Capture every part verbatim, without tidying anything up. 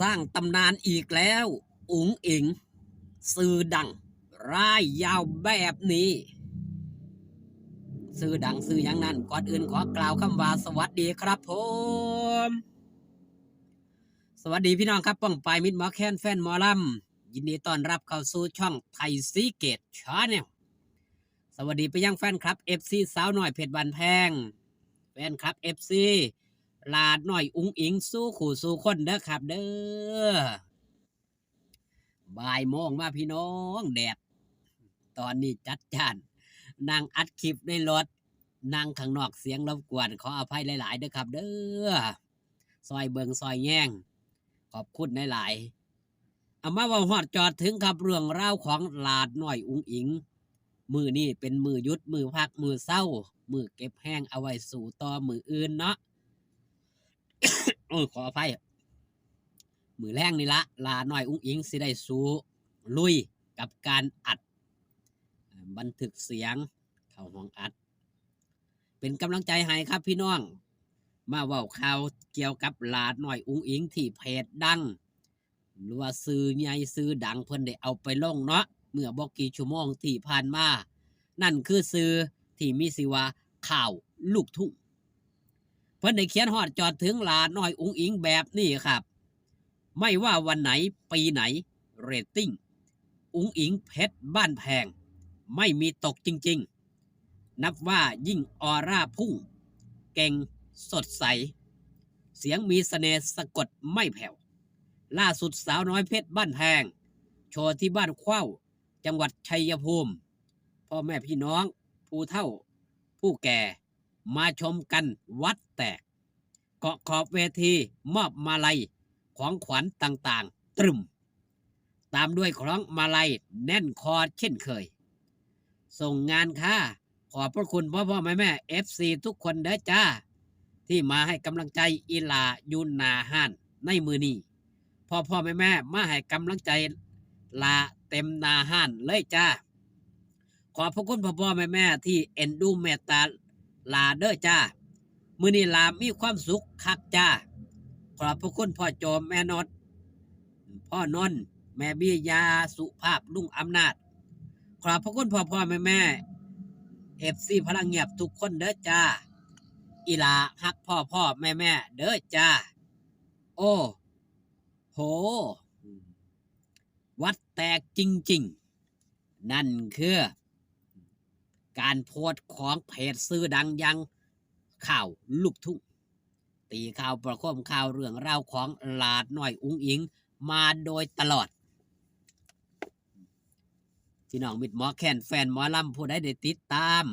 สร้างตำนานอีกแล้ว อุ๋งอิ๋ง ซื่อดัง ร่ายยาวแบบนี้ ซื่อดังซื่อหยังนั้น ก่อนอื่นขอกล่าวคำว่าสวัสดีครับผม สวัสดีพี่น้องครับ ป้องปายมิตรหมอแคน แฟนหมอลำ ยินดีต้อนรับเข้าสู่ช่องไทยซีเกตชาแนล สวัสดีไปยังแฟนคลับ เอฟซี สาวน้อยเพชรบ้านแพง แฟนคลับ เอฟซี หลาน้อยอุ๋งอิ๋ง สู่คู่สู่คนเด้อครับเด้อ บ่ายโมงมาพี่น้อง แดด ตอนนี้จัดจ้าน นั่งอัดคลิปในรถ นั่งข้างนอกเสียงรบกวน ขออภัยหลายๆเด้อครับเด้อ ซอยเบิ่งซอยแยง ขอบคุณหลายๆ เอามาเว้าฮอดจอดถึงครับ เรื่องราวของหลาน้อยอุ๋งอิ๋ง มื้อนี้เป็นมื้อหยุด มื้อพัก มื้อเซา มื้อเก็บแฮงเอาไว้สู้ต่อมื้ออื่นเนาะ เออ ขออภัย มื้อแลงนี่ละ หลาน้อยอุ๋งอิ๋งสิได้สู้ลุยกับการอัด บันทึกเสียงเข้าห้องอัด เป็นกำลังใจให้ครับพี่น้อง มาเว้าข่าวเกี่ยวกับหลาน้อยอุ๋งอิ๋งที่เพจดัง หรือว่าสื่อใหญ่สื่อดังเพิ่นได้เอาไปลงเนาะ เมื่อบ่กี่ชั่วโมงที่ผ่านมา นั่นคือสื่อที่มีชื่อว่าข่าวลูกทุ่ง เพิ่นได้เขียนฮอดจอดถึงหลาน้อยอุ๋งอิ๋งแบบนี้ครับ ไม่ว่าวันไหนปีไหน เรตติ้งอุ๋งอิ๋งเพชรบ้านแพง ไม่มีตกจริงๆ นับว่ายิ่งออร่าพุ่ง เก่ง สดใส เสียงมีเสน่ห์สะกดไม่แผ่ว ล่าสุดสาวน้อยเพชรบ้านแพง โชว์ที่บ้านเข้า จังหวัดชัยภูมิ พ่อแม่พี่น้อง ผู้เฒ่า ผู้แก่ มาชมกันวัดแตก เกาะขอบเวที มอบมาลัย ของขวัญต่างๆ ตรึม ตามด้วยคล้องมาลัยแน่นคอเช่นเคย ส่งงานค่ะ ขอบพระคุณพ่อพ่อแม่แม่ เอฟซี ทุกคนเด้อจ้า ที่มาให้กำลังใจอีหลาอยู่หน้าห้านในมื้อนี้ พ่อพ่อแม่แม่มาให้กำลังใจหลาเต็มหน้าห้านเลยจ้า ขอบพระคุณพ่อพ่อแม่แม่ที่เอ็นดูเมตตาหลาเด้อจ้า มื้อนี้หลามีความสุขคักจ้า ขอบพระคุณพ่อโจ แม่นด พ่อนนท์ แม่บี ยาสุภาพ ลุงอำนาจ ขอบพระคุณพ่อพ่อแม่แม่ เอฟซี พลังเงียบทุกคนเด้อจ้า อีหลาฮักพ่อพ่อแม่แม่เด้อจ้า โอ้โห วัดแตกจริงๆ นั่นคือ การโพสต์ของเพจชื่อดังอย่างข่าวลูกทุ่ง ตีข่าวประโคมข่าวเรื่องราวของหลาน้อยอุ๋งอิ๋งมาโดยตลอด พี่น้องมิตรหมอแคน แฟนหมอลำ ผู้ใดได้ติดตาม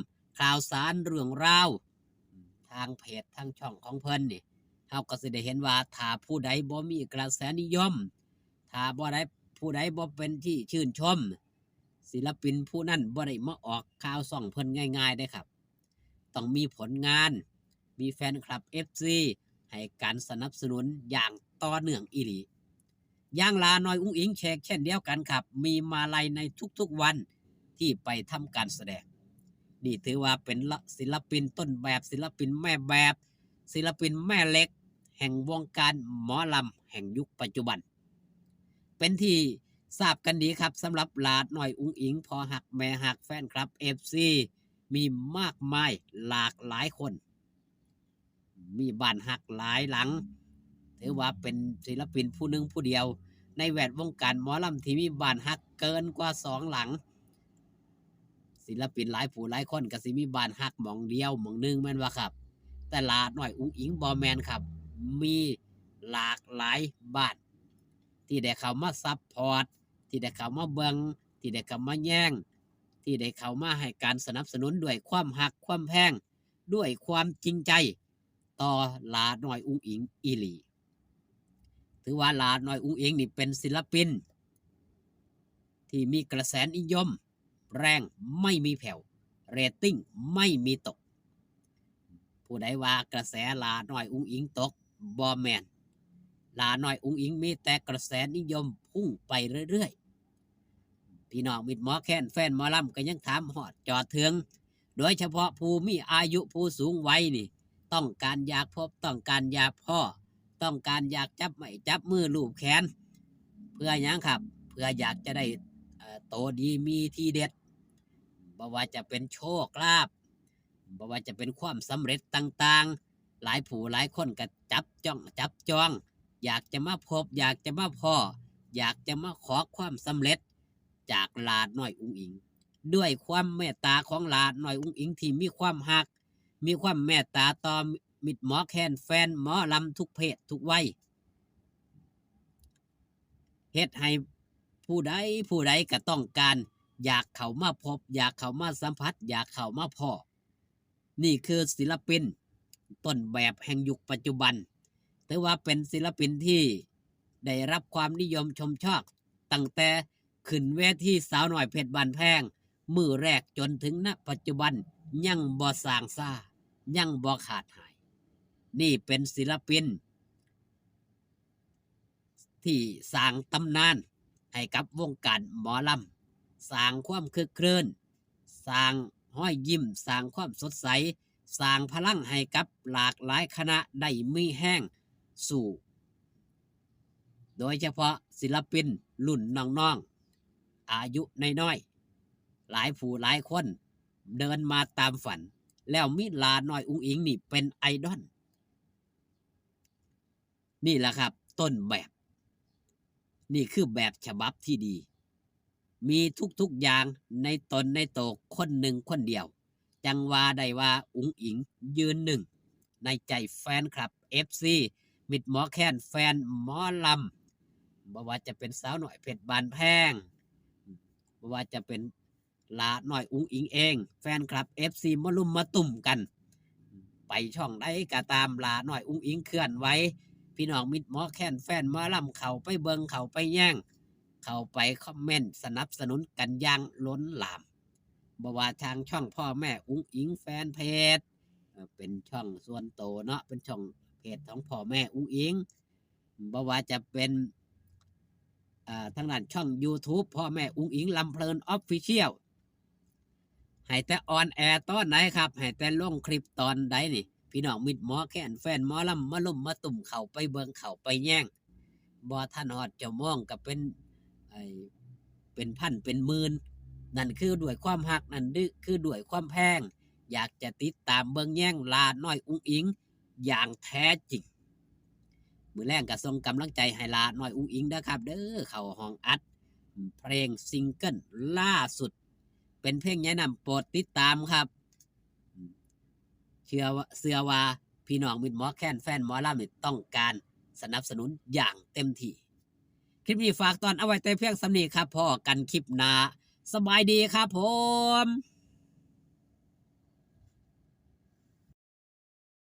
ข่าวสารเรื่องราว ทางเพจทางช่องของเพิ่นนี่ เฮาก็สิได้เห็นว่าถ้าผู้ใดบ่มีกระแสนิยม ถ้าบ่ได้ ผู้ใดบ่เป็นที่ชื่นชม ศิลปินผู้นั้นบ่ได้มาออกข่าวช่องเพิ่นง่ายๆเด้ครับ ต้องมีผลงาน มีแฟนคลับ เอฟซี ให้การสนับสนุนอย่างต่อเนื่องอีหลี อย่างหลาน้อยอุ๋งอิ๋งเช่นเดียวกันครับ มีมาลัยในทุกๆวันที่ไปทำการแสดง นี่ถือว่าเป็นละ ศิลปินต้นแบบ ศิลปินแม่แบบ ศิลปินแม่เหล็ก แห่งวงการหมอลำแห่งยุคปัจจุบัน เป็นที่ทราบกันดีครับ สำหรับหลาน้อยอุ๋งอิ๋ง พ่อฮักแม่ฮัก แฟนคลับ เอฟซี มีมากมายหลากหลายคน มีบ้านฮักหลายหลัง ถือว่าเป็นศิลปินผู้หนึ่งผู้เดียว ในแวดวงการหมอลำที่มีบ้านฮักเกินกว่าสองหลัง ศิลปินหลายผู้หลายคนก็สิมีบ้านฮักหม่องเดียวหม่องหนึ่งแม่นบ่ครับ แต่หลาน้อยอุ๋งอิ๋งบ่แม่นครับ มีหลากหลายบ้าน ที่ได้เข้ามาซัพพอร์ต ที่ได้เข้ามาเบิ่ง ที่ได้เข้ามาแยง ที่ได้เข้ามาให้การสนับสนุนด้วยความฮักความแพง ด้วยความจริงใจ ต่อหลาน้อยอุ๋งอิ๋งอีหลี ถือว่าหลาน้อยอุ๋งอิ๋งนี่เป็นศิลปิน ที่มีกระแสนิยมแรงไม่มีแผ่ว เรตติ้งไม่มีตก ผู้ใดว่ากระแสหลาน้อยอุ๋งอิ๋งตก บ่แม่น หลาน้อยอุ๋งอิ๋งมีแต่กระแสนิยมพุ่งไปเรื่อยๆ พี่น้องมิตรหมอแคน แฟนหมอลำก็ยังถามฮอดจอดถึง โดยเฉพาะผู้มีอายุผู้สูงวัยนี่ ต้องการอยากพบ ต้องการอยากพ้อ ต้องการอยากจับไม้จับมือลูบแขน เพื่อหยังครับ เพื่ออยากจะได้ เอ่อ โตดีมีทีเด็ด บ่ว่าจะเป็นโชคลาภ บ่ว่าจะเป็นความสำเร็จต่างๆ หลายผู้หลายคนก็จับจ้อง จับจอง อยากจะมาพบ อยากจะมาพ้อ อยากจะมาขอความสำเร็จจากหลาน้อยอุ๋งอิ๋ง ด้วยความเมตตาของหลาน้อยอุ๋งอิ๋งที่มีความฮัก มีความเมตตาต่อมิตรหมอแคนแฟนหมอลำทุกเพศทุกวัย เฮ็ดให้ผู้ใดผู้ใดก็ต้องการ อยากเข้ามาพบ อยากเข้ามาสัมผัส อยากเข้ามาพ้อ นี่คือศิลปินต้นแบบแห่งยุคปัจจุบัน ถือว่าเป็นศิลปินที่ได้รับความนิยมชมชอบตั้งแต่ขึ้นเวทีสาวน้อยเพชรบ้านแพงมื้อแรกจนถึง ณ ปัจจุบันยังบ่ซางซา ยังบ่ขาดหาย นี่เป็นศิลปิน ที่สร้างตำนานให้กับวงการหมอลำ สร้างความคลึกครื้น สร้างฮอยยิ้ม สร้างความสดใส สร้างพลังให้กับหลากหลายคณะได้มีแฮงสู้ โดยเฉพาะศิลปินรุ่นน้องๆ อายุน้อยๆ หลายผู้หลายคนเดินมาตามฝัน แล้วมีหลาน้อยอุ๋งอิ๋งนี่เป็นไอดอล นี่แหละครับ ต้นแบบ นี่คือแบบฉบับที่ดี มีทุกๆอย่างในตนในโตคนหนึ่งคนเดียว จั่งว่าได้ว่าอุ๋งอิ๋งยืนหนึ่งในใจแฟนคลับ เอฟซี มิตรหมอแคนแฟนหมอลำ บ่ว่าจะเป็นสาวน้อยเพชรบ้านแพง บ่ว่าจะเป็นหลาน้อยอุ๋งอิ๋งเอง แฟนคลับ เอฟซี มาลุมมาตุ้มกัน ไปช่องใดก็ตาม หลาน้อยอุ๋งอิ๋งเคลื่อนไหว พี่น้องมิตรหมอแคนแฟนหมอลำเข้าไปเบิ่ง เข้าไปแย่ง เข้าไปคอมเมนต์สนับสนุนกันอย่างล้นหลาม บ่ว่าทางช่องพ่อแม่อุ๋งอิ๋งแฟนเพจ เอ่อ เป็นช่องส่วนโตเนาะ เป็นช่องเพจของพ่อแม่อุ๋งอิ๋ง บ่ว่าจะเป็น อ่า ทางด้านช่อง YouTube พ่อแม่อุ๋งอิ๋งลำเพลิน Official ให้แต่ออนแอร์ตอนไหนครับ ให้แต่ลงคลิปตอนใดนี่ พี่น้องมิตรหมอแคนแฟนหมอลำมาลุมมาตุ้มเข้าไปเบิ่งเข้าไปแย่ง บ่ทันฮอดชั่วโมงก็เป็น ไอ้ เป็นพันเป็นหมื่น นั่นคือด้วยความฮัก นั่นคือด้วยความแพง อยากจะติดตามเบิ่งแย่งหลาน้อยอุ๋งอิ๋งอย่างแท้จริง มื้อแลงก็ส่งกำลังใจให้หลาน้อยอุ๋งอิ๋งเด้อครับเด้อ เข้าห้องอัดเพลงซิงเกิลล่าสุด เป็นเพลงใหญ่นำ โปรดติดตามครับ เชื่อว่า เชื่อว่าพี่น้องมิตรหมอแคนแฟนหมอลำนี่ต้องการสนับสนุนอย่างเต็มที่ คลิปนี้ฝากตอนเอาไว้แต่เพียงส่ำนี้ครับ พ้อกันคลิปหน้า สบายดีครับผม